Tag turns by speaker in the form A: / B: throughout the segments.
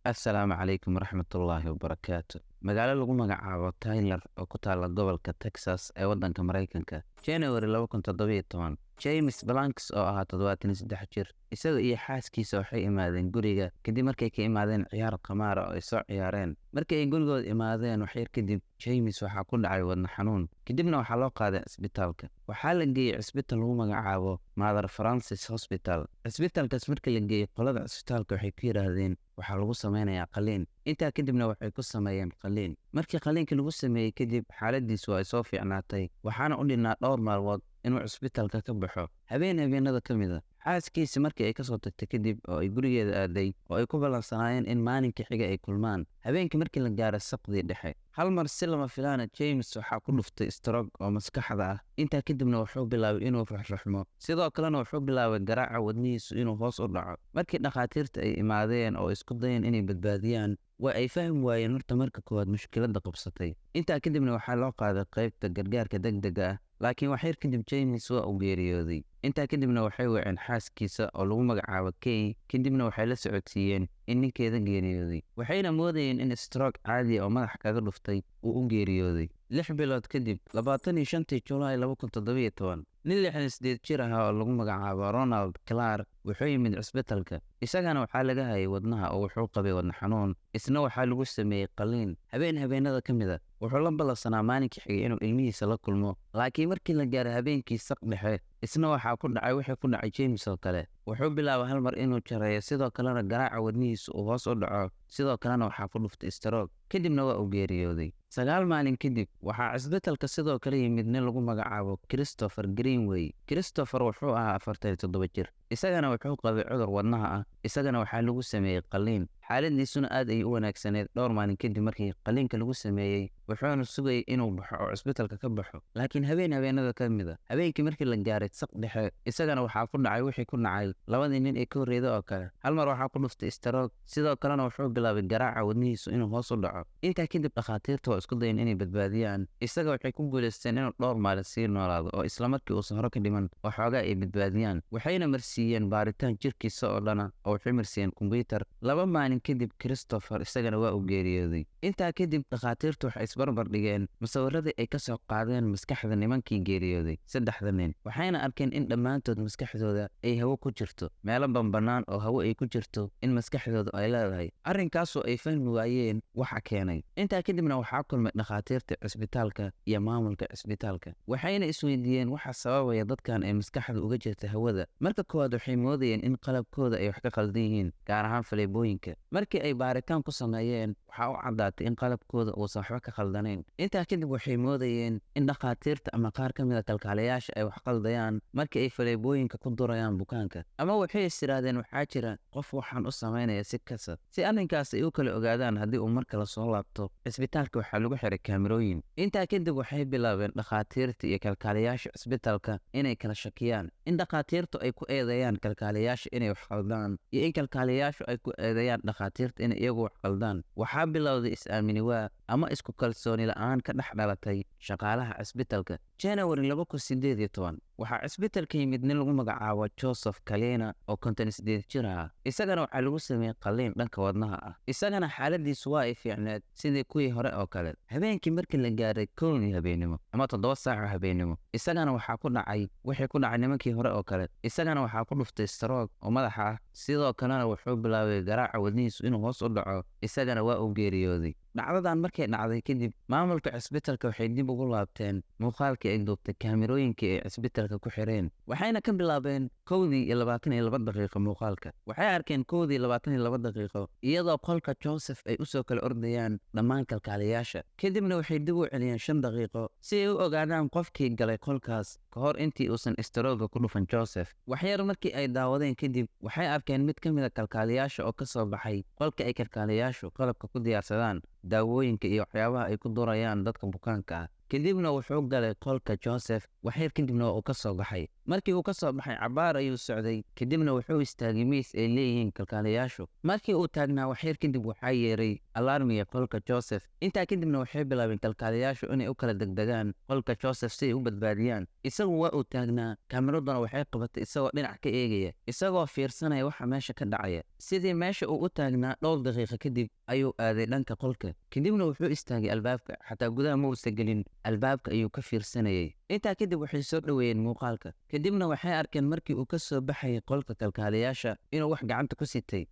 A: Assalaamu calaykum waraxmatullaahi wabarakaatu. Magaalo lagu magacaabo Tyler oo ku taalla gobolka Texas ee waddanka Maraykanka, January 2017, James Blanks oo ahaa 73 jir, isaga iyo xaaskiisa waxay imaadeen guriga kadib markay ka imaadeen ciyaar khamaara oo ay soo ciyaareen. Markii ay gurigooda imaadeen waxyar kadib, James waxaa ku dhacay wadna xanuun, kadibna waxaa loo qaaday cisbitaalka. Waxaa la geeyey cisbitaal lagu magacaabo Mother Francis Hospital. Cisbitaalkaas marka la geeyey, qolada cisbitaalka waxay ku yidhaahdeen waxaa lagu sameynayaa qaliin. Intaa kadibna waxay ku sameeyeen qaliin. Markii qaliinka lagu sameeyey kadib, xaaladiisu waa ay soo fiicnaatay, waxaana u dhinnaa dhowr maalmood inuu cisbitaalka ka baxo. Habeen habeenada ka mid a, xaaskiisi markii ay kasoo tagtay kadib oo ay gurigeeda aaday oo ay ku ballansanaayeen in maalinka xiga ay kulmaan, habeenkii markii la gaaray saqdii dhexe, hal mar si lama filaana James waxaa ku dhuftay stroke oo maskaxda ah. Intaa kadibna wuxuu bilaabay inuu ruxruxmo, sidoo kalena wuxuu bilaabay garaaca wadnihiisu inuu hoos u dhaco. Markii dhakhaatiirta ay imaadeen oo isku dayeen inay badbaadiyaan, waa ay fahmi waayeen horta marka koowaad mushkiladda qabsatay. Intaa kadibna waxaa loo qaaday qaybta gargaarka degdega ah, laakiin waxyar kadib James waa uu geeriyooday. Intaa kadibna waxay waceen xaaskiisa oo lagu magacaabo Kay, kadibna waxay la socodsiiyeen in ninkeeda geeriyooday, waxayna moodayeen in stroke caadi oo madax kaga dhuftay uu u geeriyooday. 6 bilood kadib, 25-tii Julaay 2017, nin 68 jir ahaa oo lagu magacaabo Ronald Clark wuxuu yimid cisbitalka. Isagana waxaa laga hayay wadnaha oo wuxuu qabay wadna xanuun. Isna waxaa lagu sameeyey qaliin. Habeen habeenada ka mid a, wuxuu la ballansanaa maalinkii xigay inuu ilmihiisa la kulmo, laakiin markii la gaaray habeenkii saq dhexe, isna waxaa ku dhacay wixii ku dhacay James oo kale. Wuxuu bilaabay hal mar inuu jareeyo, sidoo kalena garaaca wadnihiisa uu hoos u dhaco, sidoo kalena waxaa ku dhuftay stroke, kadibna waa uu geeriyooday. 9 maalin kadib, waxaa cisbitalka sidoo kale yimid nin lagu magacaabo Christopher Greenway. Christopher wuxuu ahaa 47 jir, isagana wuxuu qabay cudur wadnaha ah. Isagana waxaa lagu sameeyey qalliin, xaaladiisuna aad ay u wanaagsaneed dhowr maalin kadib markii qalliinka lagu sameeyey, wuxuuna sugayay inuu baxo oo cisbitalka ka baxo. Laakiin habeen habeenada ka mid a, habeenkii markii la gaaray saq dhexe, isagana waxaa ku dhacay wixii ku dhacay labadii nin ee ka horreeyda oo kale. Hal mar waxaa ku dhuftay stroke, sidoo kalena wuxuu bilaabay garaaca wadnihiisu inuu hoos u dhaco. Intaa kadib dhakhaatiirta waa isku dayeen inay badbaadiyaan isaga. Waxay ku guulaysteen inuu dhowr maalin sii noolaado oo islamarkii uusan hore ka dhiman oo xoogaa ay badbaadiyaan. Waxayna marsiiyeen baaritaan jirkiisa oo dhana oo waxay marsiiyeen kombyutar. 2 maalin kadib, Christopher isagana waa uu geeriyooday. Intaa kadib dhakhaatiirtu waxay isbarbar dhigeen musawiradii ay ka soo qaadeen maskaxda nimankii geeriyooday, saddexda nin, waxayna arkeen in dhammaantood maskaxdooda ay hawo ku jirto, meelo banbanaan oo hawo ay ku jirto in maskaxdooda ay leedahay, arrinkaasoo ay fahmi waayeen waxa keenay. Intaa kadibna waxaa kulmay dhakhaatiirta cisbitaalka iyo maamulka cisbitaalka, waxayna isweydiiyeen waxa sababaya dadkan ay maskaxda uga jirta hawada. Marka koowaad waxay moodayeen in qalabkooda ay wax ka qaldan yihiin, gaar ahaan faleebooyinka. Markii ay baaritaan ku sameeyeen, waxaa u caddaatay in qalabkooda uusan waxba ka khaldanayn. Intaa kadib waxay moodayeen in dhakhaatiirta ama qaar ka mid a kalkaaliyaasha ay wax qaldayaan markii ay faleebooyinka ku durayaan bukaanka, ama waxay is idhaahdeen waxaa jira qof waxaan u samaynaya si kasa. Si arrinkaas ay u kala ogaadaan haddii uu mar kale soo laabto, cisbitaalka waxaa lagu xiray kaamirooyin. Intaa kadib waxay bilaabeen dhakhaatiirta iyo kalkaaliyaasha cisbitaalka inay kala shakiyaan, in dhakhaatiirtu ay ku eedeeyaan kalkaaliyaasha inay wax qaldaan iyo in kalkaaliyaashu ay ku eedeeyaan dhakhaatiirta inay iyagu wax qaldaan. Waxaa bilowday is-aamini waa ama isku kalsooni la'aan ka dhex dhalatay shaqaalaha cisbitalka. January 2018, waxaa cisbitalka yimid nin lagu magacaabo Joseph Kalina oo 58 jir ah. Isagana waxaa lagu sameeyey qalliin dhanka wadnaha ah. Isagana xaaladiisu waa ay fiicneed sidii kuwii hore oo kale. Habeenkii markii la gaaray 1-dii habeennimo ama 7 saac oo habeennimo, isagana waxaa ku dhacay wixii ku dhacay nimankii hore oo kale. Isagana waxaa ku dhuftay stroke oo madaxa ah, sidoo kalena wuxuu bilaabay garaaca wadnihiisu inuu hoos u dhaco, isagana waa uu geeriyooday. Dhacdadan markay dhacday kadib, maamulka cisbitalka waxay dib ugu laabteen muuqaalkii ay duubtay kaamirooyinkii ay cisbitalka ku xireen, waxayna ka bilaabeen 1:22 muuqaalka. Waxay arkeen 1:22 iyadoo qolka Joseph ay usoo kala ordayaan dhammaan kalkaaliyaasha. Kadibna waxay dib u celiyeen 5 daqiiqo si ay u ogaadaan qofkii galay qolkaas ka hor intii uusan stroke-ga ku dhufan Joseph. Waxyar markii ay daawadeen kadib, waxay arkeen mid ka mid a kalkaaliyaasha oo ka soo baxay qolka ay kalkaaliyaashu qalabka ku diyaarsadaan, daawooyinka iyo waxyaabaha ay ku durayaan dadka bukaanka ah. Kadibna wuxuu galay qolka Joseph, waxyar kadibna waa uu ka soo baxay. Markii uu ka soo baxay cabaar ayuu socday, kadibna wuxuu istaagay miis ay leeyihiin kalkaaliyayaashu. Markii uu taagnaa waxyar kadib, waxaa yeeray alarmiga qolka Joseph. Intaa kadibna waxay bilaabeen kalkaaliyayaashu inay u kala degdegaan qolka Joseph si ay u badbaadiyaan. Isagu waa uu taagnaa, kaamiraduna waxay qabatay isagoo dhinac ka eegaya, isagoo fiirsanaya waxa meesha ka dhacaya. Sidii meesha uu u taagnaa dhowr daqiiqo kadib ayuu aaday dhanka qolka, kadibna wuxuu istaagay albaabka. Xataa gudaha ma uusan gelin, albaabka ayuu ka fiirsanayay. Intaa kadib waxay soo dhoweeyeen muuqaalka, kadibna waxay arkeen markii uu ka soo baxayay qolka kalkaaliyayaasha inuu wax gacanta ku sitay.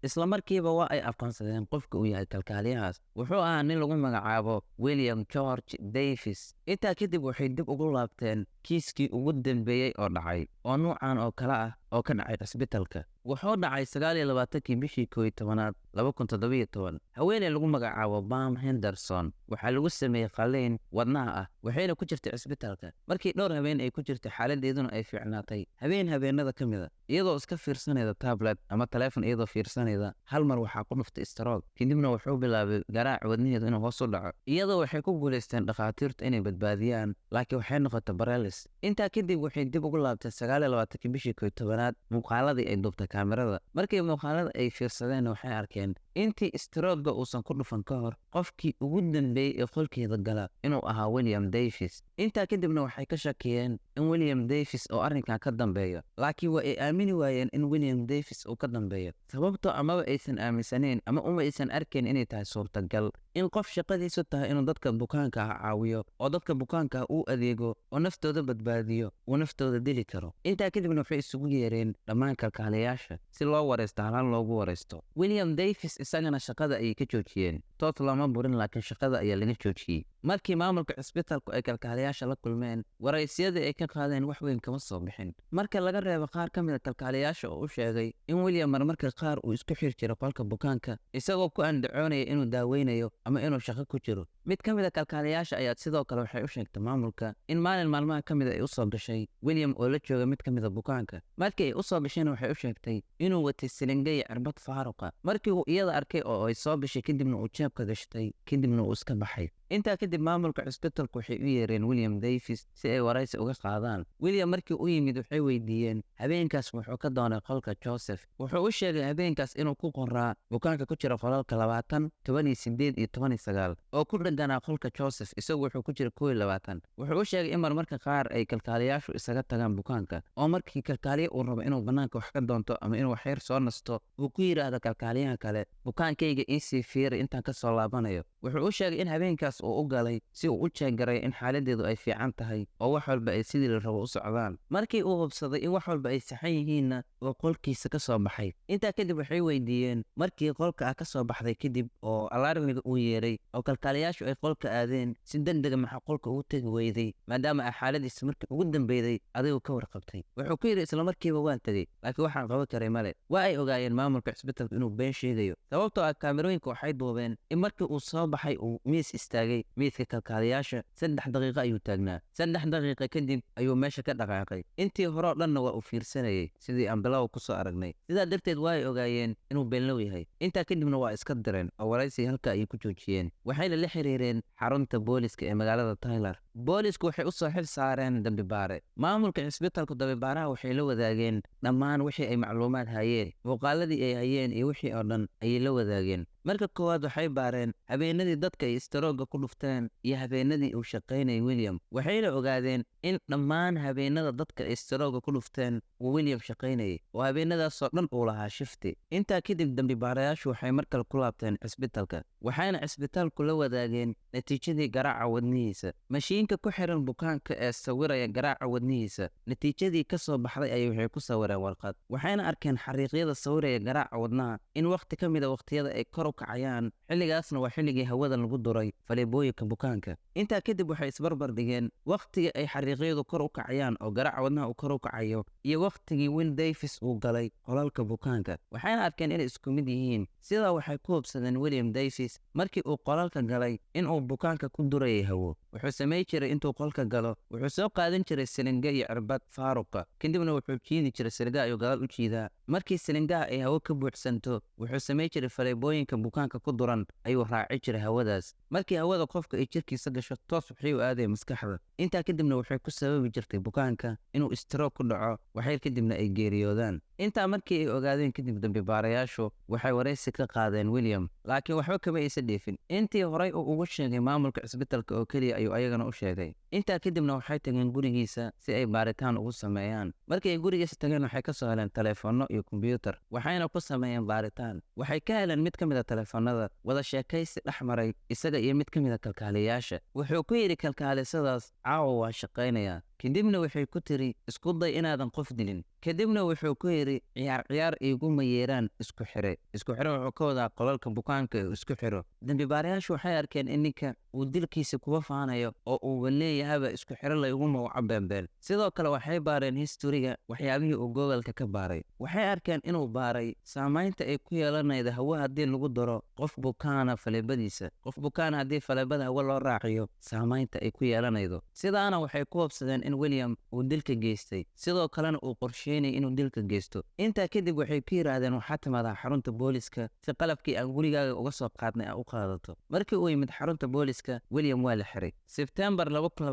A: Isla markiiba waa ay aqoonsadeen qofka uu yahay kalkaaliyahaas. Wuxuu ahaa nin lagu magacaabo William George Davis. Intaa kadib waxay dib ugu laabteen kiiskii ugu dambeeyey oo dhacay oo nuucan oo kale ah oo ka dhacay cisbitalka. Wuxuu dhacay 29-kii bishii 11aad 2017. Haweeney lagu magacaabo Pam Henderson waxaa lagu sameeyey qalliin wadnaha ah, waxayna ku jirtay cisbitalka. Markii dhowr habeen ay ku jirtay, xaaladeeduna ay fiicnaatay, habeen habeenada ka mid a, iyadoo iska fiirsanayda tablet ama taleefon, iyadoo fiirsanayda, hal mar waxaa ku dhuftay stroke. Kadibna wuxuu bilaabay garaac wadnaheedu inuu hoos u dhaco. Iyadoo waxay ku guulaysteen dhakhaatiirtu inay badbaadiyaan, laakiin waxay noqotay paralysis. Intaa kadib waxay dib ugu laabtay 29-kii bishii 11aad muuqaaladii ay duubtay kaamirada. Markii muuqaalada ay fiirsadeen, waxay arkeen intii strokega uusan ku dhufan ka hor qofkii ugu dambeeyey ee qolkeeda gala inuu ahaa William Davis. Intaa kadibna waxay ka shakiyeen in William Davis oo arrinkan ka dambeeyo, laakiin waa ay aamini waayeen in William Davis uu ka dambeeyo, sababtoo amaba aysan aaminsanayn ama uma aysan arkayn inay tahay suurtagal in qof shaqadiisu tahay inuu dadka bukaanka ah caawiyo oo dadka bukaanka ah uu adeego oo naftooda badbaadiyo uu naftooda dili karo. Intaa kadibna waxay isugu yeereen dhammaan kalkaaliyayaasha si loo wareysto, halaan loogu wareysto. William Davis isagana shaqada ayay ka joojiyeen. Toos looma burin, laakiin shaqada ayaa laga joojiyey. Markii maamulka cisbitalku ay kalkaaliyaasha la kulmeen, waraysyadii ay ka qaadeen wax weyn kama soo bixin, marka laga reebo qaar ka mid a kalkaaliyaasha oo u sheegay in William marmarka qaar uu isku xiri jiray qolka bukaanka, isagoo ku andacoonaya inuu daaweynayo ama inuu shaqo ku jiro. Mid ka mid a kalkaaliyaasha ayaa sidoo kale waxay u sheegtay maamulka in maalin maalmaha ka mid a ay usoo gashay William oo la jooga mid ka mid a bukaanka. Markii ay usoo gashayna, waxay u sheegtay inuu watay silinga iyo cirbad faaruqa. Markii uu iyada arkay oo ay soo gashay kadibna uu jeebka gashtay, kadibna uu iska baxay. Intaa kadib maamulka cisbitalku waxay u yeereen William Davis si ay waraysi uga qaadaan. William markii u yimid, waxay weydiiyeen habeenkaas wuxuu ka doonay qolka Joseph. Wuxuu u sheegay habeenkaas inuu ku qoraa bukaanka ku jira qolalka 20, 18 iyo 19 oo ku dheganaa qolka Joseph. Isagu wuxuu ku jira 21. Wuxuu u sheegay in marmarka qaar ay kalkaaliyaashu isaga tagaan bukaanka, oo markii kalkaaliye uu rabo inuu bannaanka wax ka doonto ama inuu waxyar soo nasto, uu ku yidhaahdo kalkaaliyaha kale, "Bukaankayga iisii fiiri intaan ka soo laabanayo." Wuxuu u sheegay in habeenkaas uu u galay si uu u jeegaray in xaaladeedu ay fiican tahay oo wax walba ay sidii la rabo u socdaan. Markii uu hubsaday in wax walba ay saxan yihiinna, oo qolkiisa ka soo baxay. Intaa kadib waxay weydiiyeen, markii qolka ah ka soo baxday kadib oo alarmiga uu yeeray oo kalkaaliyaashu ay qolka aadeen, si deg dega maxaa qolka ugu tegi weyday, maadaama ay xaaladiisa markii ugu dambeyday adigu ka warqabtay? Wuxuu ku yidhi, "Isla markiiba waan tegey, laakiin waxaan qaban karay male." Waa ay ogaayeen maamulka cisbitalka inuu been sheegayo, sababtoo ah kaamirooyinka waxay duubeen in markii uu soo baxay uu miis istaagay, miiska kalkaaliyaasha. 3 daqiiqo ayuu taagnaa, 3 daqiiqo kadib ayuu meesha ka dhaqaaqay. Intii hore oo dhanna waa uu fiirsanayay, sidii aan bilow kusoo aragnay. Sidaa darteed waa ay ogaayeen inuu beenlow yahay. Intaa kadibna waa iska direen oo waraysiga halka ayay ku joojiyeen, waxayna la xiriireen xarunta booliska ee magaalada Tyler. Boolisku waxay u soo xil saareen dambibaare. Maamulka cisbitalku dambibaaraha waxay la wadaageen dhammaan wixii ay macluumaad hayeen, muuqaaladii ay hayeen iyo wixii oo dhan ayay la wadaageen. Marka koowaad waxay baareen habeenadii dadka ay strokega ku dhufteen iyo habeenadii uu shaqaynayay William, waxayna ogaadeen in dhammaan habeenada dadka ay strokega ku dhufteen uu William shaqaynayay, oo habeenadaasoo dhan uu lahaa shifti. Intaa kadib dambibaarayaashu waxay mar kale ku laabteen cisbitalka, waxayna cisbitaalku la wadaageen natiijadii garaaca wadnihiisa. Mashiinka ku xiran bukaanka ee sawiraya garaaca wadnihiisa natiijadii ka soo baxday ayay waxay ku sawireen warqad, waxayna arkeen xariiqyada sawiraya garaaca wadnaha in wakhti ka mida wakhtiyada ay kor u kacayaan. Xilligaasna waa xilligii hawada lagu duray faleebooyinka bukaanka. Intaa kadib waxay isbarbar dhigeen wakhtiga ay xariiqyadu kor u kacayaan oo garaaca wadnaha uu kor u kacayo iyo wakhtigii Will Davis uu galay qolalka bukaanka, waxayna arkeen inay isku mid yihiin. Sidaa waxay ku hubsadeen William Davis markii uu qolalka galay inuu bukaanka ku durayay hawo. Wuxuu samay jiray, intuu qolka galo wuxuu soo qaadan jiray silinga iyo cirbad faaruqa, kadibna wuxuu jiidi jiray silingaha, ayuu gadaal u jiidaa. Markii silingaha ay hawo ka buuxsanto, wuxuu samay jiray faleebooyinka bukaanka ku duran ayuu raaci jiray hawadaas. Markii hawada qofka ay jirkiisa gasho, toos waxay u aadaya maskaxda. Intaa kadibna waxay ku sababi jirtay bukaanka inuu stroke ku dhaco, waxyar kadibna ay geeriyoodaan. Intaa markii ay ogaadeen kadib, dambi baarayaashu waxay waraysi ka qaadeen William, laakiin waxba kama aysan dheefin. Intii horay uu ugu sheegay maamulka cisbitalka oo keliya ayuu ayagana u sheegay. Intaa kadibna waxay tageen gurigiisa si ay baaritaan ugu sameeyaan. Markii ay gurigiisa tageen, waxay ka soo heleen taleefanno iyo kombiyuutar, waxayna ku sameeyeen baaritaan. Waxay ka heleen mid ka mid a taleefannada wada sheekaysi dhex maray isaga iyo mid ka mid a kalkaaliyayaasha. Wuxuu ku yidhi kalkaalisadaas, "Caawa waan shaqaynayaa." Kadibna waxay ku tiri, "Isku day inaadan qof dilin." Kadibna wuxuu ku yidhi, "Ciyaar ciyaar iiguma yeeraan isku xire." Isku xire wuxuu ka wadaa qolalka bukaanka ee isku xiro. Dembi baarayaashu waxay arkeen in ninka uu dilkiisa kuba faanayo oo uuba leeyahaba isku xiro laygu magaco beenbeen. Sidoo kale waxay baareen history-ga, waxyaabihii uu Google-ka ka baaray. Waxay arkeen inuu baaray saamaynta ay ku yeelanayda hawo haddii lagu daro qof bukaana faleebadiisa, qof bukaana haddii faleebada hawo loo raaciyo, saamaynta ay ku yeelanaydo. Sidaana waxay ku hubsadeen in William uu dilka geystay, sidoo kalena uu qorsheynay inuu dilka geysto. Intaa kadib waxay ku yidhaahdeen, "Waxaa timaadaa xarunta booliska si qalabkii aan gurigaaga uga soo qaadnay aa u qaadato." Markii uu yimid xarunta booliska, William waa la xiray. Sebtembar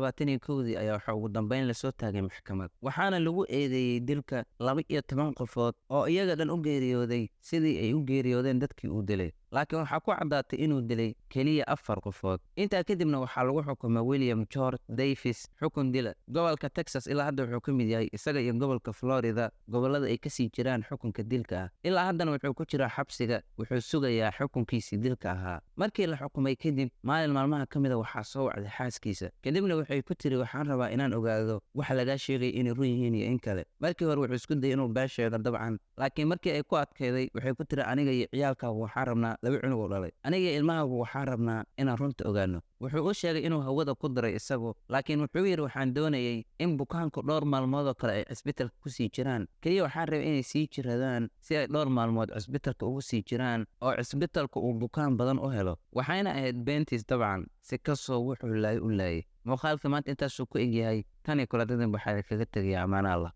A: 2021-dii ayaa waxaa ugu dambeyn lasoo taagay maxkamad, waxaana lagu eedeeyey dilka 12 qofood oo iyaga dhan u geeriyooday sidii ay u geeriyoodeen dadkii uu dilay, laakiin waxaa ku caddaatay inuu dilay keliya afar qofood. Intaa kadibna waxaa lagu xukumay William George Davis xukun dila. Gobolka Texas ilaa hadda wuxuu ka mid yahay, isaga iyo gobolka Florida, gobollada ay kasii jiraan xukunka dilka ah. Ilaa haddana wuxuu ku jiraa xabsiga, wuxuu sugayaa xukunkiisii dilka ahaa. Markii la xukumay kadib, maalin maalmaha ka mida waxaa soo wacday xaaskiisa. Kadibna waxay ku tiri, "Waxaan rabaa inaan ogaado waxa lagaa sheegay inay run yihiin iyo in kale." Markii hore wuxuu isku dayay inuu been sheego dabcan, laakiin markii ay ku adkayday waxay ku tiri, "Aniga iyo ciyaalkaagu waxaan rabnaa," laba cunug oo dhalay, "aniga iyo ilmahaagu waxaan rabnaa inaan runta ogaano." Wuxuu u sheegay inuu hawada ku diray isagu, laakiin wuxuu yidhi, "Waxaan doonayey in bukaanku dhowr maalmood oo kale ay cisbitalka kusii jiraan. Keliya waxaan rabay inay sii jiradaan si ay dhowr maalmood cisbitalka ugu sii jiraan oo cisbitalka uu bukaan badan u helo." Waxayna ahayd beentiis dabcan, si kasoo wuxuu laayay u laayay. Muuqaalka maanta intaasuu ku egyahay. Tan iyo kuladadan waxaa kaga tegaya amaana Allah.